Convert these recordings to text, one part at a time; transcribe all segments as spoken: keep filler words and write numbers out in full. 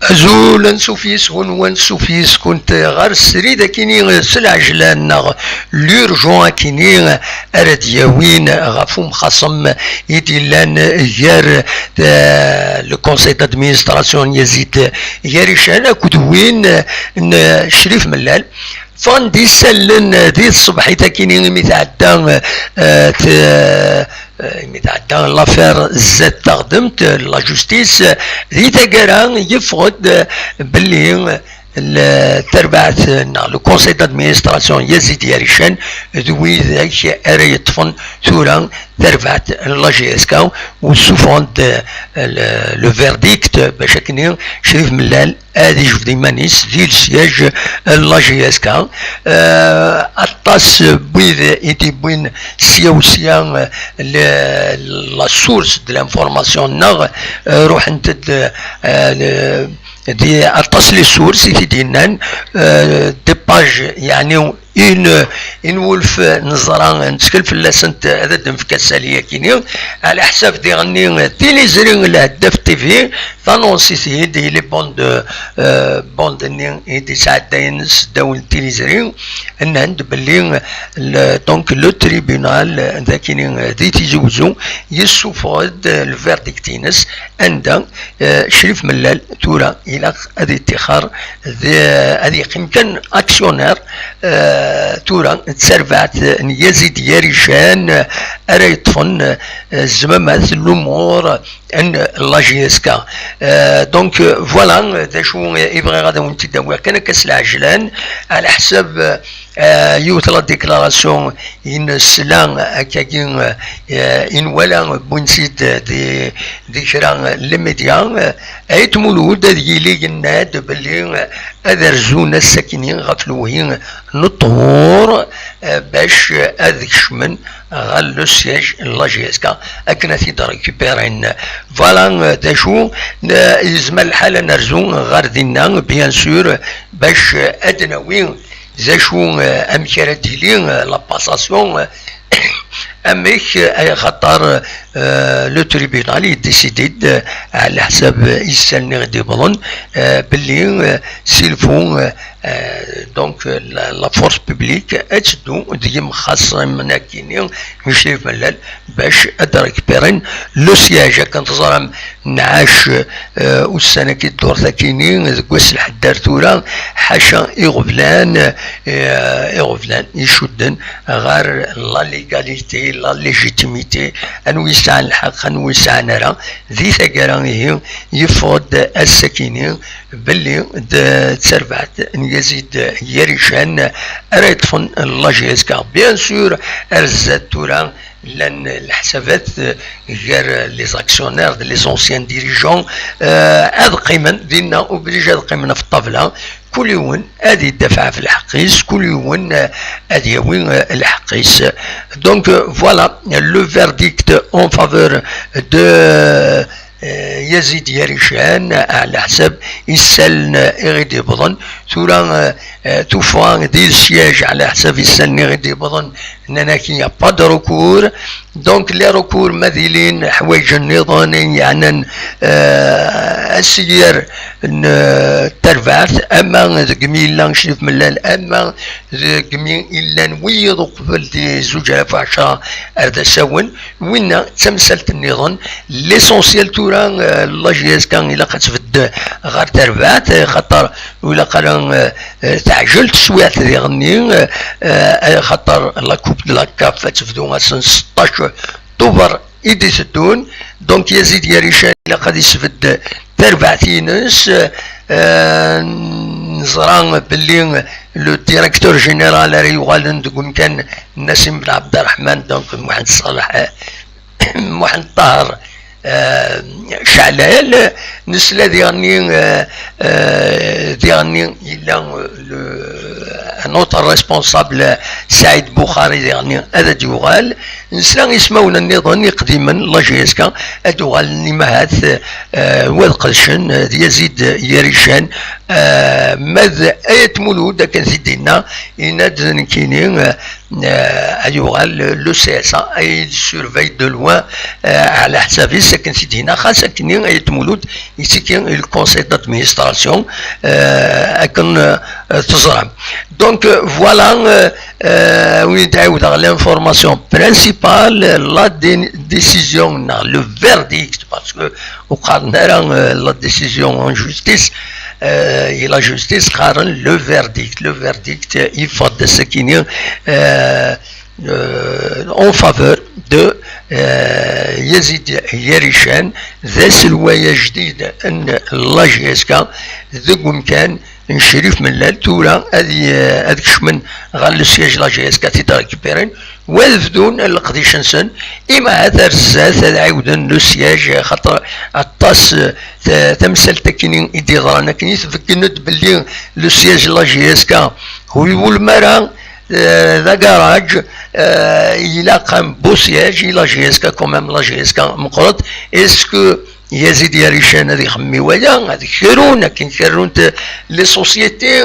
Azul ansuf yis-wen, wansuf yis-kunt ɣer srid akini s lɛejlan neɣ l'urgent akini ara d-yawin ɣef umxaṣem i d-yellan gar, eh, le conseil d'administration n Yazid Yarican akked win n Crif Mellal. Ffɣen-d isallen di tṣebḥit akini imi tɛedda, eh, t- eh, imi tɛedda l'affaire zdat taɣdemt, eh, la justice, eh, di taggara yeffeɣ-d, eh, belli, eh, le- tarbaɛt, eh, neɣ le conseil d'administration Yazid Yarican d widak ara yeṭṭfen tura tarbaɛt n la J S K, u ssufɣen-d, eh, le, le verdict bac akken Crif Mellal ad ijbed iman-is di le siège n la J S K. Eh, aṭas n wid i d-iwwin sya u sya, eh, le- la source de l'information neɣ, eh, ruḥent-d, eh, le- di aṭas les sources i t-id-yennan, eh, des pages, yeɛni in, in wulf neẓra, nettkel fell-asent ad d-nefk asali-akini. Ɛla ḥsab diɣenni tiliẓri Lheddaf T V tanonsit-id i les bandes, eh, bandes-nni i d-isɛeddayen s ddaw n tiliẓri, nnan-d belli le, donc le tribunal d akini di Tizi Wezzu yessufeɣ-d le verdict-ines, anda, eh, Crif Mellal tura ilaq ad iṭixer, d, ad yeqqim kan actionnaire, eh, tura d tarbaɛt n Yazid Yarican, eh, ara yeṭṭfen, eh, zmamat n lumuṛ n la J S K. Eh, donc, eh, voilà, eh, d acu, eh, i bɣiɣ ad awen-t-id-awiɣ kan akka s lɛejlan, ɛla ḥsab, eh, yiwet la déclaration i nesla akkagi, eh, i nwala wwin-tt-id di, di kra n les médias, eh, Ayt Mulud ad yili yenna-d belli, eh, ad rzun ass-akini ɣef lewhi n ṭṭhur, eh, bac, eh, ad kecmen ɣer le siège n la J S K akken ad t-id-récupérin. Voilà, eh, d acu, eh, yezmer lḥal ad nerzu ɣer dinna, bien sûr, bac, eh, ad d-nawi d acu, eh, amek ara d-tili, eh, la passation, eh, amek, eh, ay xaṭer, eh, le tribunal yedisidi-d, eh, ɛla ḥsab isallen i ɣ-d-iwwḍen, eh, belli, eh, si lfu, eh, eh, donc, eh, la, la force publique ad teddu d yimxaṣṣamen-agi-nni n Crif Mellal bac ad d-récupérin le siège. Akken teẓram, nɛac, eh, ussan-agi ddurt-agi-nni deg wass lḥedd ar tura, ḥaca iɣeblan, eh, iɣeblan icudden ɣer la légalité, la légitimité, anwa yesɛan lḥeqq, anwa yesɛan ara. Di taggara ihi, yeffeɣ-d ass-akini belli d tarbaɛt n Yazid Yarican ara yeṭṭfen la J S K. Bien sûr, ar zdat tura llan leḥsabat gar les actionnaires d les anciens dirigeants, eh, ad qqimen dinna, obligé ad qqimen ɣef ṭṭabla, kul yiwen ad idafeɛ ɣef lḥeqq-is, kul yiwen, eh, ad yawi, eh, lḥeqq-is. Donc, eh, voilà, le verdict en faveur de, eh, Yazid Yarican, ɛla ḥsab isallen i ɣ-d-iwwḍen. Tura, eh, eh, tuffɣa di le siège ɛla ḥsab isallen i ɣ-d-iwwḍen, nnan-ak il n'y a pas de recours. Donc, les recours ma d-ilin ḥwaǧen nniḍen i yeɛnan, eh, asiyer n, eh, tarbaɛt, ama deg mi yella Crif Mellal, ama deg mi illan wiyiḍ uqbel di zuǧ alaf u ɛecṛa ar d asawen. Winna d tamsalt nniḍen. L'essentiel tura, eh, la J S K ilaq ad tbedd ɣer terbaɛt, eh, xaṭer ur ilaq ara, eh, eh, teɛjel teswiɛt diɣenni, eh, eh, xaṭer la Coupe de la CAF ad tebdu ass n seṭṭac Tubeṛ i d-iteddun. Donc, Yazid Yarican ilaq ad isbedd tarbaɛt-ines. Eh, neẓra belli le directeur général ara yuɣalen deg umkan n Nassim Ben Abderrahman, donc Muḥend Ṣaleḥ, Muḥend Ṭaher, eh, Ceɛlal. Nesla diɣenni, eh, eh, diɣenni yella, eh, le, un autre responsable, Saïd Boukhari, diɣenni ad d-yuɣal. Nesla ismawen nniḍen iqdimen, la J S K, ad d-uɣalen imahat, eh, wa d qedcen, eh, d Yazid Yarican, Euh, ma d Ayt Mulud, akken t-id-yenna, yenna-d nekkini, euh, euh, ad yuɣal le C S A, il surveille de loin, euh, ɛla ḥsab-is, akken t-id-yenna, xas akkenni Ayt Mulud yettiki i le conseil d'administration, euh, akken, euh, teẓram. Donc, euh, voilà, euh, euh, oui, d-ɛiwdeɣ l'information principale, la dé-, décision, neɣ le verdict, parce que ur qqaren ara, euh, la décision en justice, euh, et la justice, qqaren le verdict. Le verdict, euh, yeffeɣ-d ass-akini, euh, euh, en faveur de, euh, Yazid Yarican, d aselway ajdid n la J S K, deg umkan n Crif Mellal. Tura ad y-, ad kecmen ɣer le siège la J S K, ad t-id-récupéren, u ad bdun leqdic-nsen. Ima ahat ar zdat ad ɛiwden le siège, xaṭer aṭas, eh, ta-, tamsalt akini i d-yeḍran akini, tbeggen-d belli le siège la J S K ur iwulem ara, eh, d agaṛaj, eh, ilaq un beau siège i la J S K, quand même la J S K meqqret. Est-ce que Yazid Yarican ad ixemmem i waya, ad kerrun akken kerrunt les sociétés,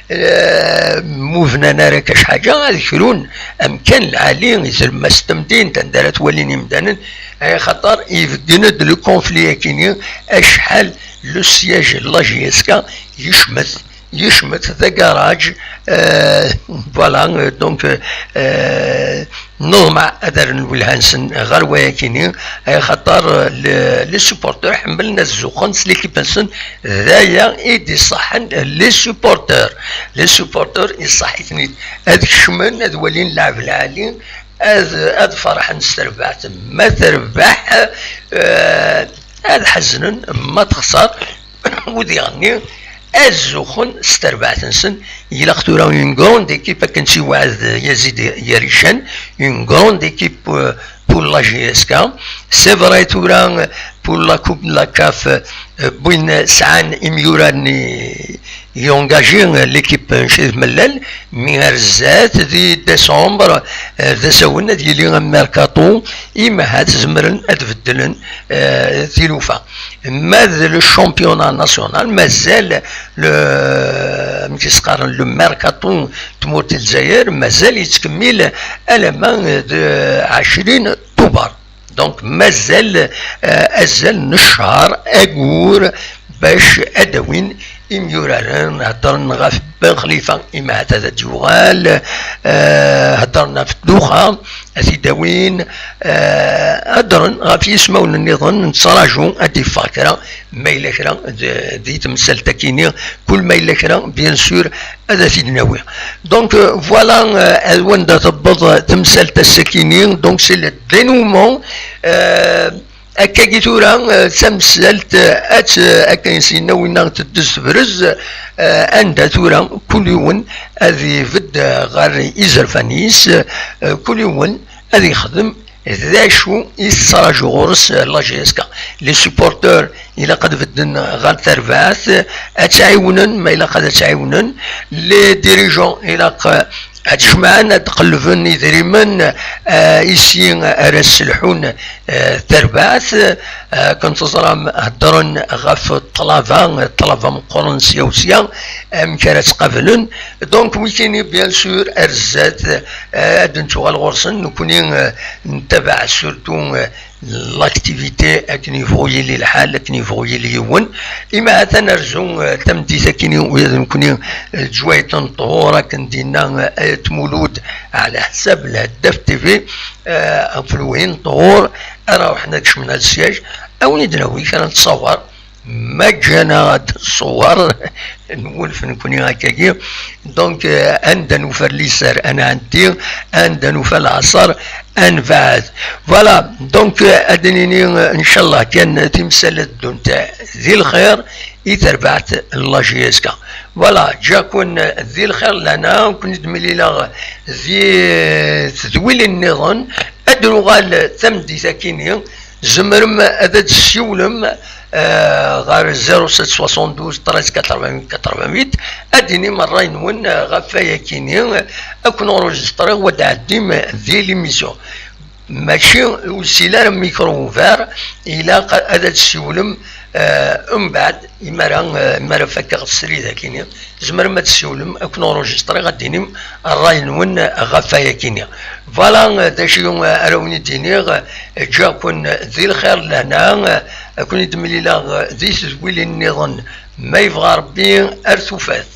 eh, ma ur bnan ara akka ḥaǧa, ad kerrun amkan lɛali, izrem-as temdint, anda ara t-walin imdanen, axaṭer ibeggen-d le conflit akini, acḥal le siège n la J S K yecmet, yecmet d agaṛaj, eh, voilà, eh, donc, eh, neḍmeɛ ad rren lwelha-nsen ɣer wayakini, axaṭer, eh, le-, les supporters ḥemmlen ad zuxxen s l'équipe-nsen, d aya i d-iṣaḥen les supporters. Les supporters iṣaḥ-iten-id ad kecmen, ad walin lɛeb lɛali, ad, ad ferḥen s terbaɛt. Ma terbeḥ, eh, ad ḥeznen, ma texṣer, u diɣenni ad zuxxen s terbaɛt-nsen. Ilaq tura une grande équipe, akken tt-iwɛed Yazid Yarican, une grande équipe, euh, pour la J S K. C'est vrai, tura, euh, pour la Coupe de la CAF, euh, win sɛan imyuraren i, i engagé, euh, l'équipe n Crif Mellal, mi ar zdat di décembre, euh, d asawen ad yili un mercato, ima ahat zemren ad beddlen, euh, tilufa. Ma d le championnat national, mazal le, amek i s-qqaren, le mercato n tmurt n Lezzayer, mazal yettkemmil alamma d ɛecrin Tubeṛ. Donc, mazal, euh, azal n ccher, ayyur, bac ad d-awin imyuraren. Heddren ɣef Ben Xlifa, ima ahat ad d-yuɣal, euh, heddren ɣef Dduxa, ad t-id-awin, euh, heddren ɣef yismawen nniḍen, nettraǧu ad d-iffeɣ kra, ma yella kra d-, di temsalt-akini, kul ma yella kra, bien sûr, ad t-id-nawi. Donc, euh, voilà, euh, ar wanda tewweḍ temsalt ass-akini, donc c'est le dénouement, euh, Akkagi tura, eh, tamsalt, eh, ad, eh, akken s-yenna winna teddez tebrez, eh, anda tura kul yiwen ad ibedd, eh, ɣer izerfan-is, eh, kul yiwen ad yexdem d acu i tettraǧu ɣur-s, eh, la J S K. Les supporters ilaq ad bedden ɣer terbaɛt, eh, ad ttɛiwnen ma ilaq ad ttɛiwnen. Les dirigeants ilaq, eh, ad jemɛen, ad qellben idrimen, eh, isi ara sselḥun, eh, tarbaɛt. Eh, akken teẓram, heddren ɣef ṭṭlaba, ṭṭlaba meqqren sya u sya, amek ara tt-qablen. Donc, wikini, bien sûr, ar zdat, eh, ad d-nettuɣal ɣur-sen, nekkni, eh, nettabaɛ surtout, eh, l'activité akken yebɣu yili lḥal, akken yebɣu yili yiwen. Ima atan rzu, eh, tameddit akkin, ula d nekkni, eh, leǧwayet n ṭhur, akken d-yenna, eh, Ayt Mulud, ɛla ḥsab Lheddaf T V, eh, ɣef lwin ṭhur, ara ruḥen ad kecmen ar siège, ad wen-id-nawi kra n ttṣawar, ma ǧǧan-aɣ-d ṣṣwar n wulf nekkni akkagi. Donc, euh, anda nufa liser ad nɛeddi, anda nufa lɛeṣer ad nbeɛɛed. Voilà, donc, euh, ad d-nini, euh, ncallah kan timsal ad ddunt di lxir i terbaɛt n la J S K. Voilà, ǧǧiɣ-ken di lxir, lana ken-id-mlileɣ di tedwilin nniḍen. Ad d-nuɣal tameddit akkin-nni, tzemrem ad d-tessiwlem, eh, ɣer zéro sept soixante-douze treize quatre-vingt-huit quatre-vingt-huit, ad d-tinim ṛṛay-nwen, eh, ɣef wayakini, ad ken-enregistriɣ u ad d-tɛeddim di l'émission. Mačči ur yesɛi ara micro ouvert, ilaq ad d-tessiwlem Umbeɛd, imara imara fakkeɣ srid akini, tzemrem ad tessiwlem, ad ken-enregistriɣ, ad d-tinim ṛṛay-nwen ɣef wayakini. Voilà. D acu ara wen-id-iniɣ? Ǧǧiɣ-ken di lxir, lehna. Ad ken-id-mlileɣ di tedwilin nniḍen, ma yebɣa Ṛebbi, ar tufat.